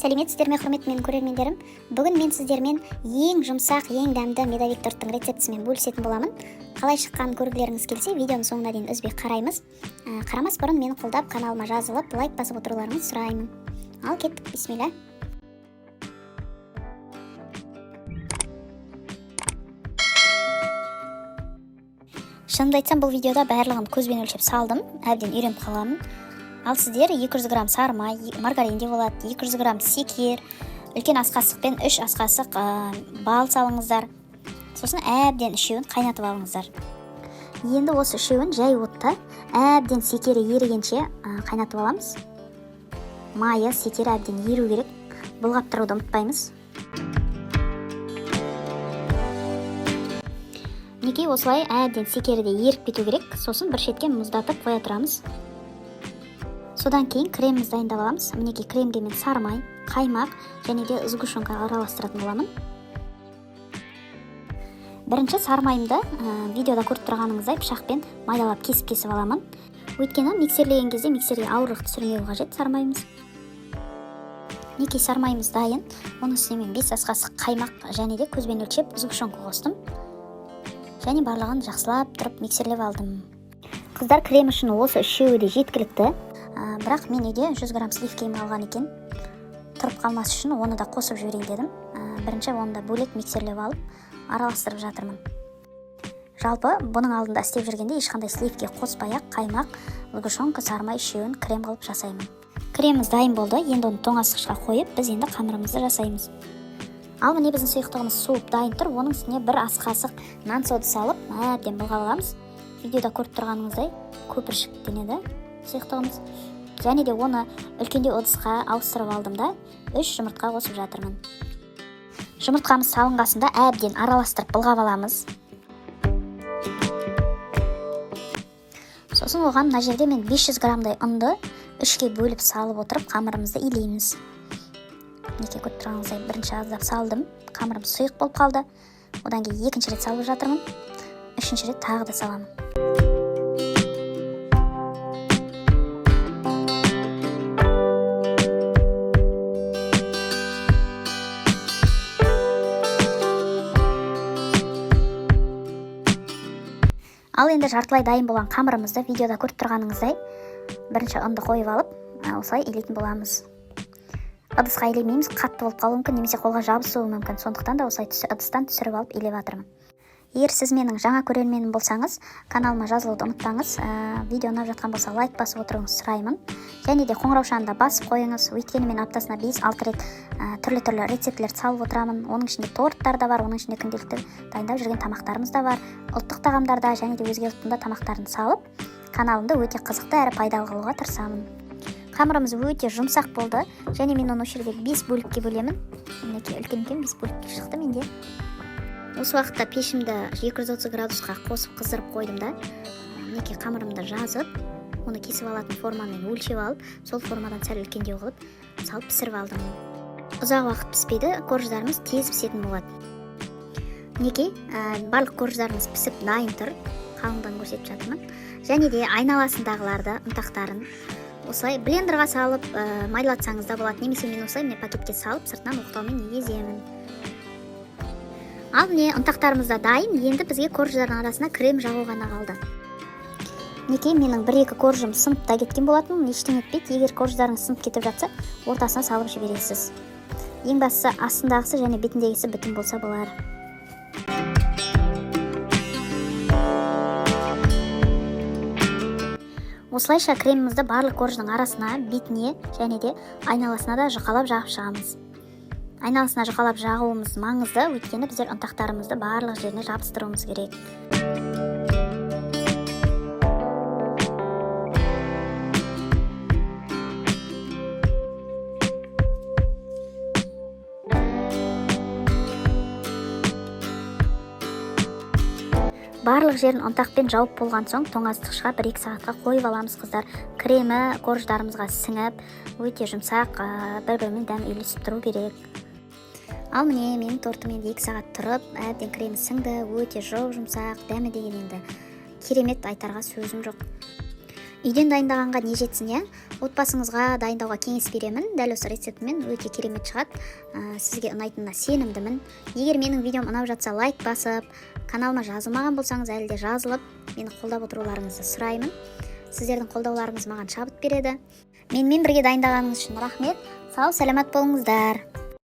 Сәлеметсіздер ме, құрметті менің көрермендерім! Бүгін мен сіздермен ең жұмсақ, ең дәмді медовик торттың рецептісімен бөлісетін боламын. Қалай шыққанын көргілеріңіз келсе, видеоның соңына дейін үзбей қараймыз. Қарамас бұрын мені қолдап, каналыма жазылып, лайк басып отыруларыңызды сұраймын. Ал кеттік, бисмилля. Шынымды айтсам, бұл видеода барлығын көзбен өлшеп салдым, әбден үйреніп қалғанмын. Ал сіздер 200 грамм сары май, маргарин де болады, 200 грамм секер, үлкен ас қасықпен 3 ас қасық бал салыңыздар. Сосын әбден үшеуін қайнатып алыңыздар. Енді осы үшеуін жай отта әбден секері ерігенше қайнатып аламыз. Майы, секері әбден еру керек. Бұлғап тұруды ұмытпаймыз. Мінекей, осылай әбден секері де еріп кету керек. Сосын бір шетке мұздатып қоя тұрамыз. Содан кейін кремімізді дайындап аламыз. Мінекей, кремге мен сары май, қаймақ және де сгущенка араластыратын боламын. Бірінші сары майымды видеода көріп тұрғаныңыздай пышақпен майдалап кесіп-кесіп аламын. Өйткені миксерлеген кезде миксерге ауырлық түсірмеу қажет сары майымыз. Мінекей, сары майымыз дайын. Оның үстіне мен 5 ас қасық қаймақ және де көзбен өлшеп сгущенка қостым. Және барлығын жақсылап тұрып миксерлеп алдым. Қыздар, крем үшін осы үшеуі де жеткілікті. Бірақ мен үйде 100 грамм сливкиім қалған екен. Тұрып қалмас үшін оны да қосып жіберейін дедім. Бірінші оны да бөлек миксерлеп алып, араластырып жатырмын. Жалпы, бұның алдында істеп жүргенде ешқандай сливки қоспай-ақ, қаймақ, сгущенка, сары май үшеуін крем қылып жасаймын. Креміміз дайын болды. Енді оны тоңазытқышқа қойып, біз енді қамырымызды жасаймыз. Ал міне, біздің сұйықтығымыз суып дайын тұр. Оның үстіне бір ас қасық нан сода салып, әбден былғап аламыз. Видеода көріп тұрғаныңыздай көпіршіктенеді сұйықтығымыз. Және де оны үлкендеу ыдысқа ауыстырып алдым да, 3 жұмыртқа қосып жатырмын. Жұмыртқамыз салынғасында әбден араластырып былғап аламыз. Сосын оған мына жерде мен 500 граммдай ұнды үшке бөліп салып отырып, қамырымызды илейміз. Мінекей, көріп тұрғаныңыздай, бірінші аздап салдым, қамырым сұйық болып қалды. Одан кейін екінші рет салып жатырмын, үшінші рет тағы да саламын. Ал енді жартылай дайын болған қамырымызды видеода көріп тұрғаныңыздай бірінші ұнды қойып алып, осылай илейтін боламыз. Ыдысқа илемейміз, қатты болып қалуы мүмкін немесе қолға жабысуы мүмкін. Сондықтан да осылай ыдыстан түсіріп алып илеп жатырмын. Егер сіз менің жаңа көрерменім болсаңыз, каналыма жазылуды ұмытпаңыз. Видео ұнап жатқан болса, лайк басып отыруыңызды сұраймын. Және де қоңыраушаны да басып қойыңыз. Өйткені мен аптасына 5-6 рет түрлі-түрлі рецептілерді салып отырамын. Оның ішінде торттар да бар, оның ішінде күнделікті дайындап жүрген тамақтарымыз да бар. Ұлттық тағамдарда және де өзге ұлттың да тамақтарын салып, каналымды өте қызықты әрі пайдалы қылуға тырысамын. Қамырымыз өте жұмсақ болды және мен оны осы жерде 5 бөлікке бөлемін. Мінекей, үлкен үлкен 5 бөлікке шықты менде. Осы уақытта пешімді 230 градусқа қосып қыздырып қойдым да, мінекей, қамырымды жазып, оны кесіп алатын формамен өлшеп алып, сол формадан сәл үлкендеу қылып салып пісіріп алдым. Ұзақ уақыт піспейді, корждарымыз тез пісетін болады. Мінекей, барлық корждарымыз пісіп дайын тұр, қалыңдығын көрсетіп жатырмын. Және де айналасындағыларды, ұнтақтарын осылай блендерға салып, майлатсаңыз да болады, немесе мен осылай міне пакетке салып, сыртынан оқтаумен еземін. Ал міне, ұнтақтарымыз да дайын. Енді бізге корждардың арасына крем жағу ғана қалды. Мінекей, менің бір-екі коржым сынып та кеткен болатын, ештеңе етпейді. Егер корждарыңыз сынып кетіп жатса, ортасына салып жібересіз. Ең бастысы, астындағысы және бетіндегісі бүтін болса болар. Осылайша кремімізді барлық корждың арасына, бетіне және де айналасына да жұқалап жағып шығамыз. Айналасына жұқалап жағуымыз маңызды, өйткені біздер ұнтақтарымызды барлық жеріне жабыстыруымыз керек. Барлық жерін ұнтақпен жауып болған соң, тоңазытқышқа 1-2 сағатқа қойып аламыз, қыздар. Кремі корждарымызға сіңіп, өте жұмсақ, бір-бірімен дәм үйлесіп тұру керек. Ал міне, менің тортым енді 2 сағат тұрып, әбден кремі сіңді, өте жұп-жұмсақ, дәмі деген енді керемет, айтарға сөзім жоқ. Үйден дайындағанға не жетсін, иә? Отбасыңызға дайындауға кеңес беремін. Дәл осы рецептімен өте керемет шығады. Сізге ұнайтынына сенімдімін. Егер менің видеом ұнап жатса, лайк басып, каналыма жазылмаған болсаңыз, әлі де жазылып, мені қолдап отыруларыңызды сұраймын. Сіздердің қолдауларыңыз маған шабыт береді. Менімен бірге дайындағаныңыз үшін рахмет. Сау саламат болыңыздар.